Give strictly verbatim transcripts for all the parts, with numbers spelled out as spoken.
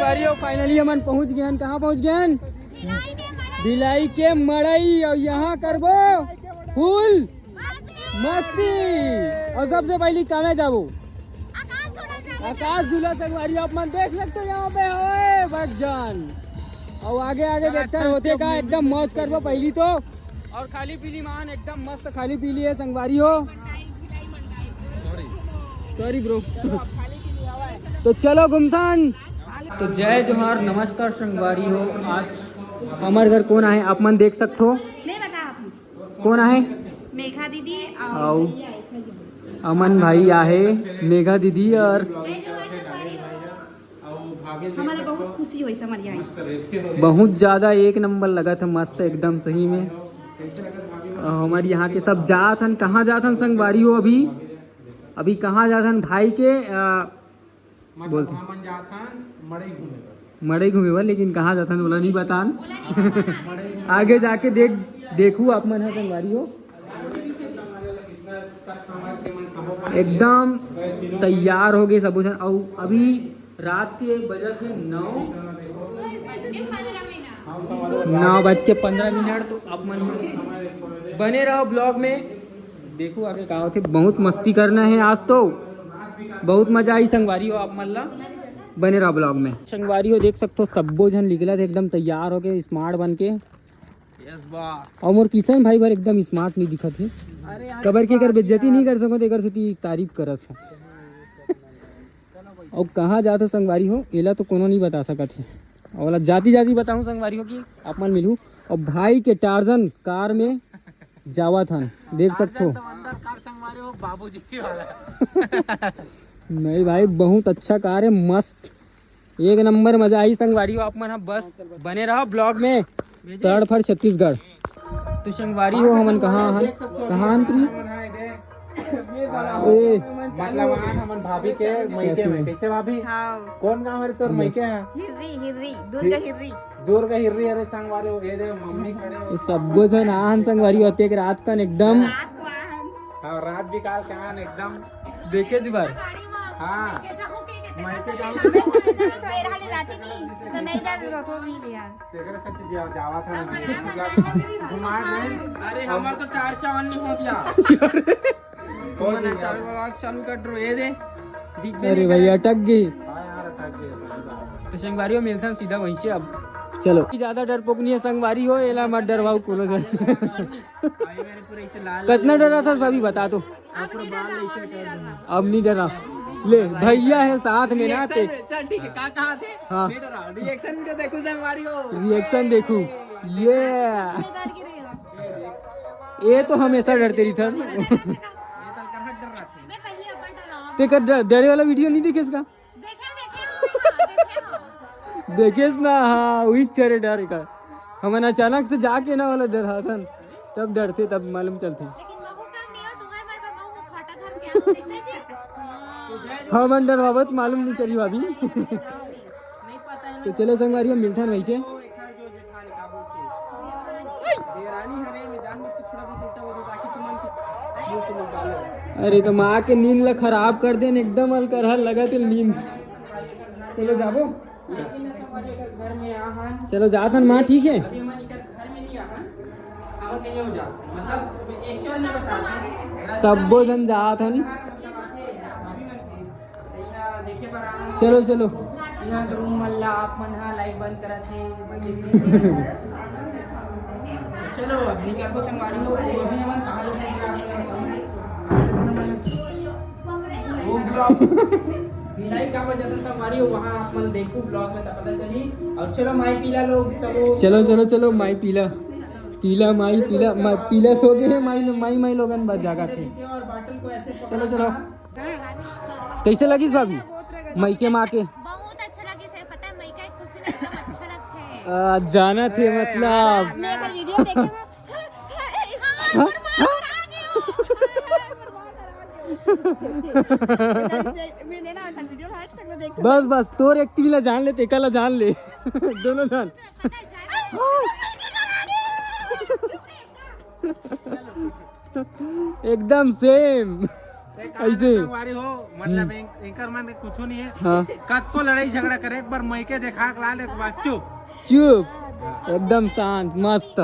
संगवारी हो, finally हमन पहुंच गए हन। कहाँ पहुंच गए हन? भिलाई के मड़ई। और यहाँ करबो full मस्ती। और सबसे पहली कहाँ जाबो? आकाश झूला संगवारी, आप मन देख सकते हो यहाँ पे, ओए भगजान। और आगे आगे देखते हैं होते का, एकदम मौज करबो पहली तो। और खाली पीली मान एकदम मस्त खाली पीली है संगवारी हो। Sorry bro. तो चलो घूमथन। तो जय जोहार, नमस्कार संगवारी हो। आज हमर घर कोन आए आप मन देख सकते हो। नहीं बता आप। कोन आए? मेघा दीदी और आओ। अमन भाई आहे, मेघा दीदी और हमारा बहुत खुशी होइस हमर यहाँ। बहुत ज्यादा एक नंबर लगत हे, मस्त एकदम सही में। अ, हमर यहाँ के सब जात हन, कहाँ जात हन संगवारी हो? अभी अभी कहाँ जात हन भाई के? अ, मतलब बोल। हमन जात हन मड़ई घूमे बर। मड़ई घूमे बर, लेकिन कहाँ जात हन ओला नहीं बतान। मड़ई घूमे आगे जाके देख, देखू आप मन ह संगवारी हो। एकदम तैयार हो गए सब झन। अउ अभी रात के बजत हे नौ, नौ बज के पंद्रह मिनट। तो आप मन बने रहो vlog में, देखो आगे का होथे। बहुत मस्ती करना है आज तो, बहुत मजा आई संगवारी हो आप मन ला। बने रहो vlog में। संगवारी हो देख सकते हो, सब्बो झन निकलत हे एकदम तैयार होके, smart बन के। Yes boss. और मोर किशन भाई बर एकदम smart नहीं दिखत हे। अरे यार, कबर के एकर बेइज्जती नहीं कर सको, तो एकर सेती तारीफ करत हे। और कहाँ जात हो संगवारी हो, एला तो कोनो नहीं बता सकत हे। और ओला जाती जाती बताऊँ संगवारी हो कि आप मन मिलहू। और भाई के टार्जन कार में जावत हन, देख सकथो। टार्जन तो अंदर कार संगवारी हो, बाबूजी वाला। नहीं भाई, बहुत अच्छा कार है, मस्त, एक नंबर मजा आई संगवारी हो। आप मन ह बस बने रहो vlog में। तड़फड़ छत्तीसगढ़। तो संगवारी हो, हमन कहाँ हन? कहाँ हन तुम? ए, मतलब आन हमन भाभी के मइके में। कैसे भाभी? हाँ। कौन गाँव हरे तोर मइके ह? हिर्री, हिर्री, दुर्गा हिर्री। दुर्गा हिर्री। अरे संगवारी हो, ये दे मम्मी करे। ये सब्बो झन आन संगवारी हो, अतेक रात कन एकदम। रात को आन। हाँ, रात बिकाल के आन एकदम। देखे जी बार। गाड़ी में हाँ। मइके जाहूँ के कहते मइके हैं, जाहूँ। हमें तो इधर तो एरा ले जाती नहीं, तो नहीं जा रही हो, तो नहीं लिया। तेरे साथ दिया जावा था, सब मतलब, घुमा दे। अरे, हमार तो टार्चा on नहीं हो गया। तो तुमने चालू, चालू कर दो, ये दे। दिख भी अरे नहीं भाई, कर। अटक गई। हाँ यार, अटक गई, सही बात। तो संगवारी हो, मिलथन सीधा वहीं से अब। चलो। ज्यादा डरपोक नहीं है संगवारी हो, एला मत डरवाओ कोनो झन। भाई, मेरे पूरे ऐसे लाल कितना लाल डरा था भाभी, बता तो। अब नहीं डर रहा, अब नहीं डर रहा। अब नहीं डरा। ले, भैया है साथ में ना, रिएक्शन ते में, चल ठीक है, का कहा थे? हाँ। नहीं डरा, रिएक्शन को देखो संगवारी हो। रिएक्शन देखो। ये। मैं डर के रही हूँ। ये तो हमेशा डरते रही था। ये तो करहट डर रहा था। मैं पहले अब डरा हूँ। ते कर डर-, डरे वाला वीडियो नहीं देखे इसका? देखे, देखे हो, हाँ, देखे हो। देखेस ना, हाँ, वही चरे डर का। हमन अचानक से जाके ना वाला डर था, तब डरते, तब मालूम चलते। लेकिन महू का नहीं हो, तुम्हारे बारे में महू मुखौटा धर के आओ, कैसे जी? हाँ। हमन डरवावत मालूम नहीं चली भाभी। नहीं पता है तो ना। चलो संगवारी, हम मिलथन वहीं से। देरानी हरे, मैं जानबूझ के थोड़ा बहुत उल्टा बोल दूं ताकि तुमन के मुंह से निकाले। अरे तो माँ के नींद ला खराब कर देन एकदम, अलकर हर लगा थे नींद। चलो जाबो। लेकिन ऐसा हमारे अगर घर में आहन, चलो जात हन माँ, ठीक है। अभी हमन इधर घर में नहीं आहन, हमन कहीं हो जात हन। मतलब एक चोर में बता दें। सब्बो जन जात हन। चलो, चलो। यहाँ रूम मन ला आप मन हा लाइट बंद करत हे। चलो, अब निकलबो संगवारी हो, अभी हमन कहाँ जाथे? वो ब्लॉग लाइव का वजह से संगवारी हो, वहाँ आप मन देखो ब्लॉग में तो पता चली। और चलो माई पीला लोग सब। चलो, चलो, चलो, माई पीला। पीला, माई पीला, माई पीला सो गए हैं, माई, माई, माई लोगन बस जागा थे। और बाटल को ऐसे चलो, चलो। कैसे लगिस भाभी? मइके में आके? बहुत अच्छा लगिस हे, पता है, मइके खुशी में एकदम अच्छा लगथे। आ, जाना थे मतलब। मैं एक वीडियो देखे हूँ। हाँ, हाँ? मैंने ना वीडियो हर तक में देखा। बस, बस, तोर एक्टिंग ला जान ले, तेका ला जान ले। दोनों जान। एकदम सेम। ऐसे। संगवारी हो, मतलब, हम्म। एंक-, एंकर मन के कुछू नहीं है। हाँ। कतको लड़ाई झगड़ा करे, एक बार मइके देखा के ला ले, एक बार चुप। चुप, एकदम शांत, मस्त।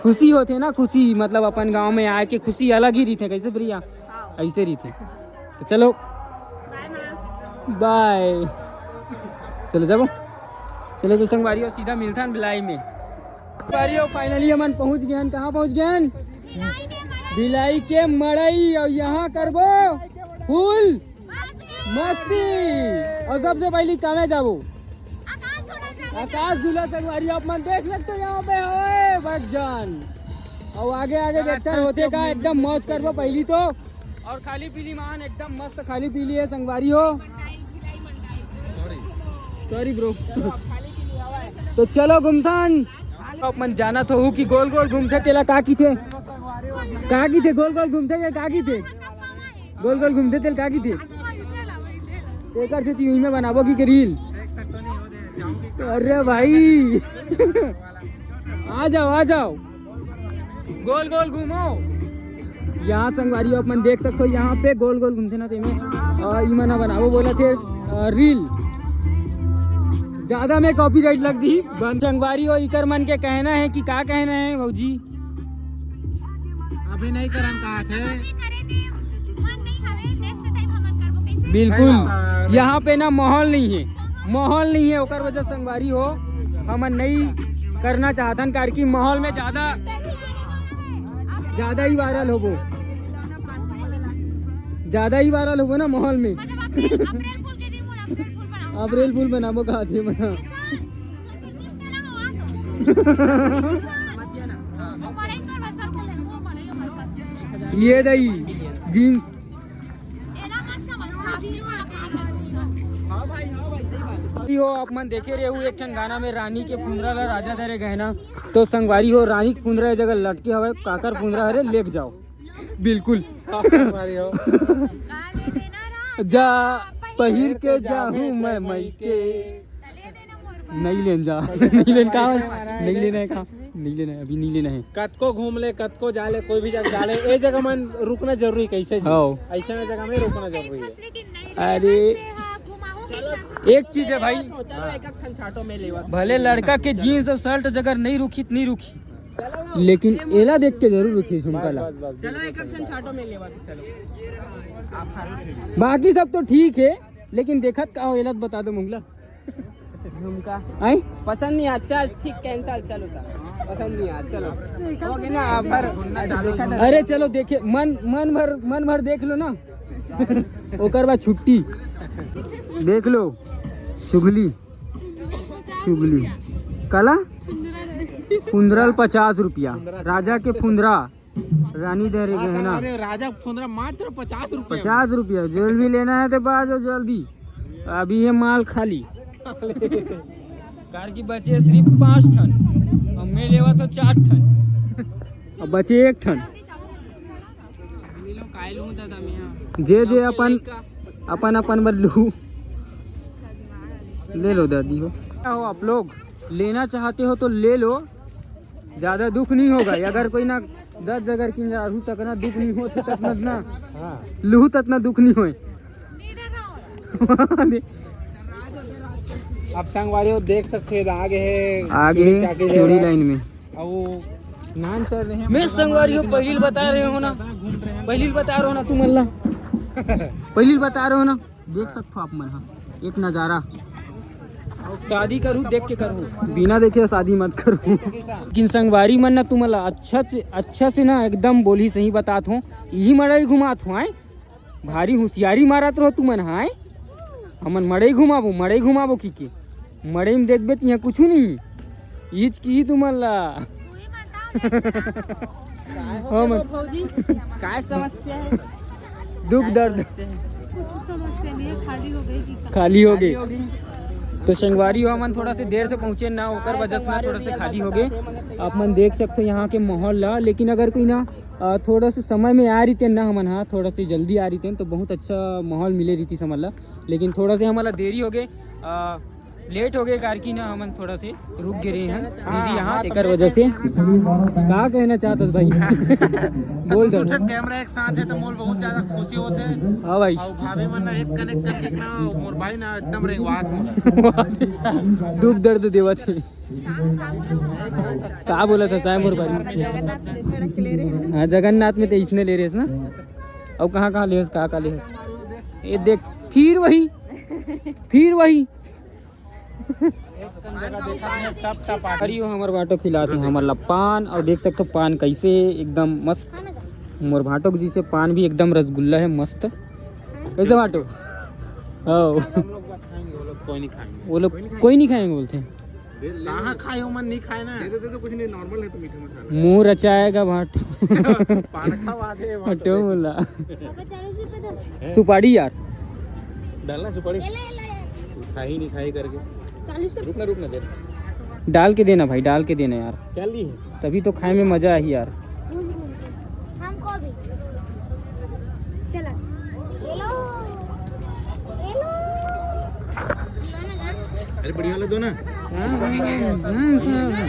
खुशी होथे ना, खुशी, मतलब, अपन गांव में आए के खुशी अलग ही रहिथे। कैसे प्रिया? हाँ। ऐसे रहिथे। तो चलो, बाय। चलो जाबो। चलो तो संगवारी हो, सीधा मिलथन भिलाई में। संगवारी हो, finally हमन पहुंच गए हैं। कहाँ पहुंच गए हैं? भिलाई के मड़ई। और यहाँ करबो full मस्ती। और सबसे पहली कहाँ जाबो? आकाश झूला। संगवारी हो, आप मन देख सकते हो, यहाँ पे हवे भक्तजन। और आगे आगे देखते होते का, एकदम मौज करबो पहली तो। और खाली पीली मान, एकदम मस्त खाली पीली है संगवारी हो। Sorry bro। तो चलो घूमथन। अपन जानत हो कि गोल गोल घूमथे तेला का किथे? का किथे? गोल गोल घूमथे तेला का किथे? गोल गोल घूमथे तेला का किथे? एकर से टीवी में बनाबो की reel। अरे भाई। आ जाओ, आ जाओ। गोल गोल घूमो। यहाँ संगवारी हो, अपन देख सकते हो, यहाँ पे गोल गोल घूमथे ना तेमे। और इमन ह बनाबो बोलथे reel। ज्यादा में copyright लग दी। संगवारी हो, इकर मन के कहना है कि का कहना है भौजी? अभी नहीं करन कहा थे। बिल्कुल। यहाँ पे ना माहौल नहीं है, माहौल नहीं है, ओकर वजह संगवारी हो, हमन नहीं करना चाहतन, कारण कि माहौल में ज्यादा, ज्यादा ही viral होबो, ज्यादा ही viral होबो ना माहौल में। अप्रैल फूल बनाबो कहा थे बना। ये दई जींस। हो, आप मन देखे रहे हो एक ठन गाना में रानी के फुंदरा ला राजा धरे गहना, तो संगवारी हो, रानी के फुंदरा ए जगह लटके हवय, काकर फुंदरा हरे, लेके जाओ। बिल्कुल। जा पहिर के जाहूं मैं मई के। नहीं लेन जा। नहीं लेन का? नहीं लेना है का? नहीं लेना है, अभी नहीं लेना है। कतको घूम ले, कतको जा ले, कोई भी जगह जा ले, ए जगह मन रुकना जरूरी, कैसे जी? हाँ। ऐसे ना जगह में रुकना जरूरी है। अरे, एक चीज है भाई, चलो एक एक ठन छाटो में लेवा। भले लड़का के जींस और शर्ट अगर नहीं रुकी, नहीं रुकी, लेकिन एला देख के जरूर रुकी झुमका ला। बस, बस, चलो एक एक ठन छाटो में लेवा, चलो। बाकी सब तो ठीक है, लेकिन देखत का हो, एला तो बता दो मुंगला। झुमका। आई? पसंद नहीं आया, चल ठीक, cancel, चलो ता। पसंद नहीं आया, चलो। हो गया ना, अब भर, अच्छा, देखा था। अरे चलो देखे, मन, मन भर, मन भर देख लो ना। ओकर बाद छुट्टी। देख लो, चुगली, चुगली। काला? फुंदरा ल पचास रुपया। राजा के फुंदरा। रानी दे रे हाँ, गहना। संगवारी हो, राजा फुंदरा मात्र पचास रुपया में। पचास रुपया। जो भी लेना है तो आ जाओ जल्दी, अभी ये माल खाली। कार की बचे सिर्फ पाँच ठन, और मैं लेवा तो चार ठन। अब बचे एक ठन। ले लो, काय लूं दादा मैं? जे जे अपन, अपन अपन बर लू। ले लो दादी हो। क्या हो आप लोग, लेना चाहते हो तो ले लो, ज्यादा दुख नहीं होगा। अगर कोई ना दस जगह की रहू तक ना दुख नहीं हो, ततना ना हाँ। लूहू ततना दुख नहीं होए। आप संगवारी हो देख सकते हैं, आगे है आगे चूड़ी चाकी चूड़ी जगह। लाइन में। अब वो नान सर नहीं है, मैं मतलब संगवारी हो, हमारे पहली बता रहे हो ना, घूम रहे हैं। पहली बता रहे हो ना तुम अल्लाह। पहली बता रहे हो ना। देख सकते हो आप मन हा एक नजारा। शादी करू देख के करू, बिना देखे शादी मत करू। लेकिन संगवारी मन ना तुमन ला अच्छा से, अच्छा से ना एकदम बोली सही बतात हो, यही मड़ई घुमात हो आए, भारी होशियारी मारत रहो तुमन हा आए। हमन मड़ई घुमाबो, मड़ई घुमाबो की के मड़ई में देखबे त यहाँ कुछ नहीं, ईच की तुमन ला। हाँ, मत। भौजी, काय समस्या है? दुख दर्द। कुछ समस्या नहीं है, खाली हो गई कि खाली हो गई। तो संगवारी हो, हमन थोड़ा से देर से पहुँचे ना, ओकर वजह से ना थोड़ा से खाली हो गए। आप मन देख सकते हो यहाँ के माहौल ला, लेकिन अगर कोई ना, अ, थोड़ा से समय में आ रही थे ना हमन, हाँ, थोड़ा से जल्दी आ रही थे तो बहुत अच्छा माहौल मिले रही थी समझ ला, लेकिन थोड़ा से हमन ला देरी हो गए। अ, लेट हो गए कार की ना, हमन थोड़ा से रुक गे रहे हैं दीदी यहाँ, एकर वजह से। का कहना चाहत हस भाई? बोल दो। दू ठन कैमरा एक साथ है तो मोर बहुत ज्यादा खुशी होथे। हाँ भाई। और भाभी मन ना एक कनेक्ट करके ना मोर भाई ना एकदम रेंगवात मोला। दुख दर्द देवत है। का बोलत हस मोर भाई? हाँ, जगन्नाथ में तो इसने ले रहे ना। और कहाँ कहाँ ले हस, का का ले हस? ये देख, फिर वही, फिर वही। अरे यो हमर भाटो खिलात हे हमर ला पान, और देख सकते हो पान कैसे एकदम मस्त। मोर भाटो के जैसे पान भी एकदम रसगुल्ला है, मस्त। कैसे भाटो? ओ। हम लोग बस खाएंगे, वो लोग कोई नहीं खाएंगे। वो लोग कोई नहीं खाएंगे बोलते हैं। कहाँ खाए हो, मन नहीं खाए ना। दे दे, दे दे, कुछ नहीं, नॉर्मल है तो मीठा मसाला। मुंह रचाएगा भाटो। पान खा वादे, भाटो बोला। पापा, चालीस रुपए दो। सुपारी यार। डालना सुपारी। ये ले, ये ले। खा ही नहीं खाई करके। चालीस रुपए। रुकना, रुकना, दे। डाल के देना भाई, डाल के देना यार। क्या ली है? तभी तो खाए में मजा आई यार। घूम घूम के। हमको भी। चला। ये लो। ये लो। अरे बढ़िया वाला दो ना। हाँ, हाँ, हाँ, हाँ, हाँ।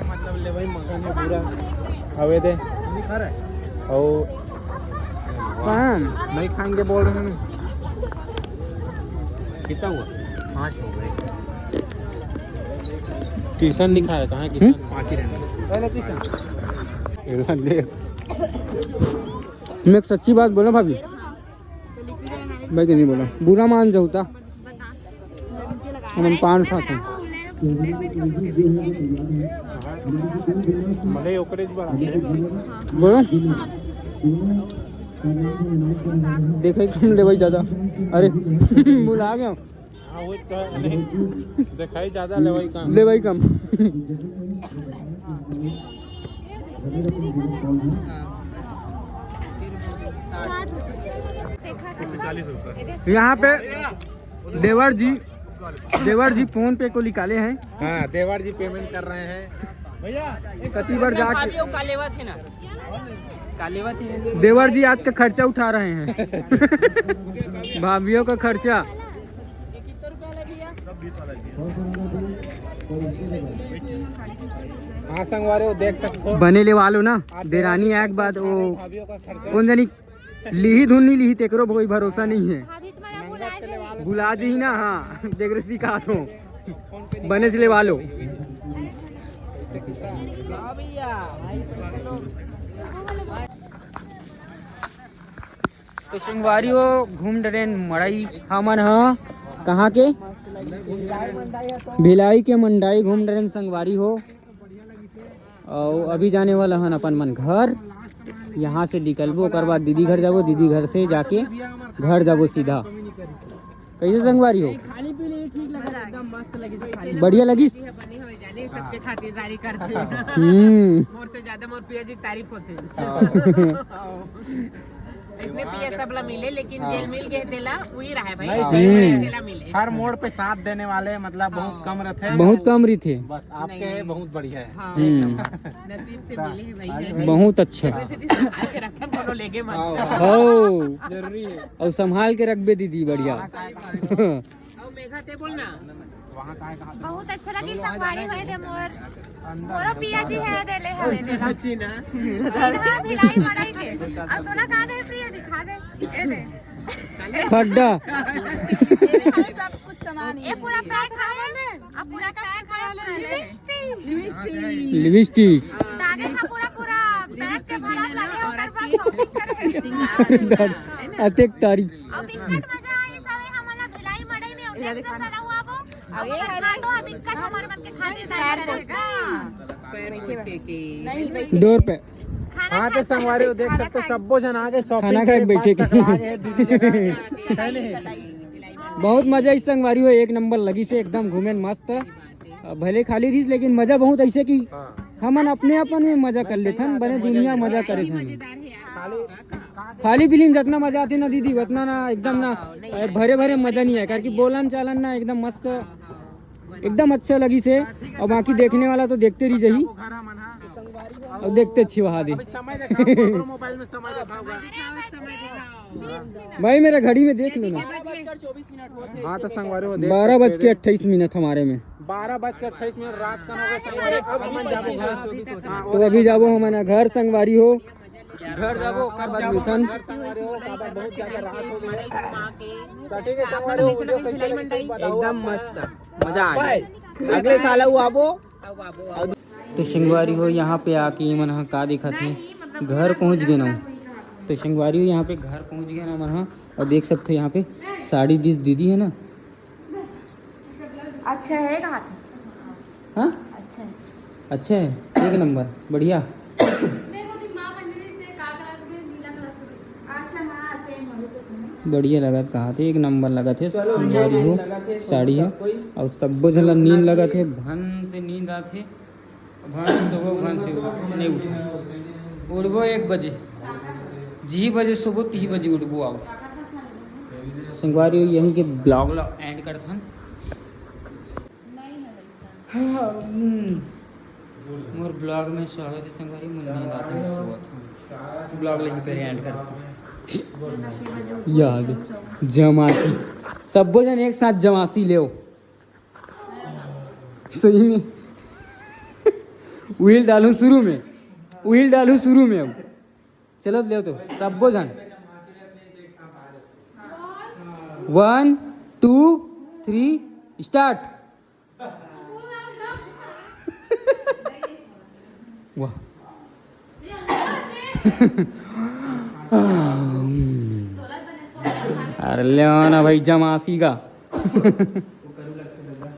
मतलब ले भाई, मगन है पूरा। हवे दे। नहीं खा रहा है? और काम। नहीं खाएंगे बोल रहे हैं। कितना हुआ? पाँच हो गए। किशन लिखा है, कहाँ है किशन? हम्म? पाँच ही रहने दो। मैं एक सच्ची बात बोला भाभी, मैं तो नहीं बोला, बुरा मान जाऊ ता। हम पान खाते हैं। बोलो। देखे कम लेवाई ज्यादा। अरे, भुला गया। हाँ, वो तो है, नहीं। दिखाई ज्यादा, लेवाई कम। लेवाई कम। यहाँ पे देवर जी, देवर जी फोन पे को निकाले हैं। हाँ, देवर जी पेमेंट कर रहे हैं। कति बार जाके भाभी, वो कालेवा थे ना, कालेवा थे। देवर जी आज का खर्चा उठा रहे हैं। भाभियों का खर्चा। हाँ संगवारी हो, देख सकते हो। बने ले वालो ना, देरानी एक बात वो कौन जानी लिही धुन नहीं लिही, तेकरो कोई भरोसा नहीं है। भुला जी ना, हाँ, तेकरे सिखात हो। बने से लेवा लो। तो संगवारी हो, घूम डरेन मड़ई हमन ह। कहाँ के? भिलाई के मंडाई घूम डरेन संगवारी हो। और अभी जाने वाला हन अपन मन घर। यहाँ से निकलबो, ओकर बाद दीदी घर जाबो, दीदी घर से जाके घर जाबो सीधा। कैसे संगवारी हो? खाली पीली ठीक लगा, एकदम मस्त लगी, खाली बढ़िया लगी। बने हो जाने, सबके खातिरदारी करते हैं। हम्म। मोर से ज्यादा मोर पिया जी की तारीफ होते हैं। इसने पिया सब ला मिले, लेकिन जेल मिल गए तेला, वही रहा है भाई। नहीं, सही में। तेला मिले। हर मोड़ पे साथ देने वाले, मतलब, बहुत कम रहते हैं। बहुत कम रहते हैं। बस आपके नहीं। बहुत बढ़िया है। हाँ। हम्म। नसीब से मिले हैं भाई। बहुत अच्छा। वैसे तो संभाल के रखे, कोनो लेके मत। हो। जरूरी है। और संभाल के रखबे दीदी, बढ़िया। हाँ, सही बात है। और मेघा ते बोल ना। बहुत अच्छा लगी संगवारी होए दे मोर। मोरो पिया जी है दे ले हवे दे ला। अच्छी ना। हाँ, भिलाई मड़ई के। अब तोला कहाँ दे पिया जी, खा दे। ए दे। खड्डा। ये भी हमें सब कुछ सामान ही ये है। पूरा पैक है। अब पूरा पैक है। लिपस्टिक। लिपस्टिक। तारे सा पूरा, पूरा पैक के भरा लगे ओकर पास shopping करे। अतेक तारीफ। अब बिकट मजा आई, सबे हमन ला भिलाई मड़ई में उन्नीस सौ साला हुआ वो। अब ये हमारा हरे खांडो है, बिकट हमारे मन के खातिर पैर तैयार पोछे। रहेगा। पैर पोछे के। नहीं, भाई। डोर पे। खाना हाँ, तो खाए संगवारी हो, देख खाना सकते हो, खाए। सब्बो जन आगे shopping खाना खाए के, बैठे बस के। सकल आगे है, दीदी जगह है। है नहीं? बहुत मजा इस संगवारी हो, एक नंबर लगी से एकदम घूमे मस्त। भले खाली रहीस, लेकिन मजा बहुत ऐसे कि हाँ। हमन अपने अपन में मजा कर लेथन, बने दुनिया मजा करे थन। खाली फिल्म जितना मजा आथे ना दीदी, उतना ना एकदम ना भरे भरे मजा नहीं आए, कारण कि बोलन चालन ना एकदम मस्त, एकदम अच्छा लगी से। और बाकी देखने वाला तो देखते रही जाही। अब देखते छिवहा दे। अभी समय देखा, पकड़ो मोबाइल में समय देखा होगा। भाई, मेरा घड़ी में देख लो ना। हाँ, तो संगवारी हो, देख बारह सकते बज के हैं। अट्ठाईस मिनट हमारे में। बारह बज के अट्ठाईस मिनट रात का हो गया संगवारी। अब हमन जाबो घर। हाँ, तो अभी जाबो हमन घर संगवारी हो। घर जाबो, ओकर बाद मिलथन। घर संगवारी हो, बाबा बहुत ज्यादा रात हो गया। तो ठीक है संगवारी हो, वीडियो कैसे लगे, बताओ एकदम आप। मस्त, मजा आ गया। अगले साल अउ आबो। तो संगवारी हो, यहाँ पे आके ये मन ह का दिखत हे, घर पहुँच गए ना। तो संगवारी हो, यहाँ पे घर पहुँच गए ना मन ह। और देख सकते हो यहाँ पे साड़ी डिस दीदी है ना। अच्छा है कहाँ पे? हाँ, अच्छा है। अच्छा है, एक नंबर, बढ़िया। देखो दी माँ मंदिर से का कलर के, नीला कलर के। अच्छा, हाँ, सेम हो तो। बढ़िया लगत कहा थे, एक नंबर लगत हे। संगवारी हो, साड़ी है। और सब्बो झन ला नींद लगत हे, भन से नींद आत हे। भन से सोबो, भन से उठो, नहीं उठो। उठबो एक बजे, जिही बजे सोबो, तिही बजे उठबो। आओ संगवारी हो, यहीं के ब्लॉग ला एंड करथन। हम्म। मोर ब्लॉग में स्वागत है संगवारी, मैं नींद आते हैं, सोवत हूँ। ब्लॉग ला यहीं पे एंड करथन। याद जमासी, सब्बो जन एक साथ जमासी लेव। सही में। उहिल डालू शुरू में, उहिल डालू शुरू में। अब चलो, ले तो सब्बो झन। One, two, three, start। वाह। अरे ले ना भाई, जमासी का।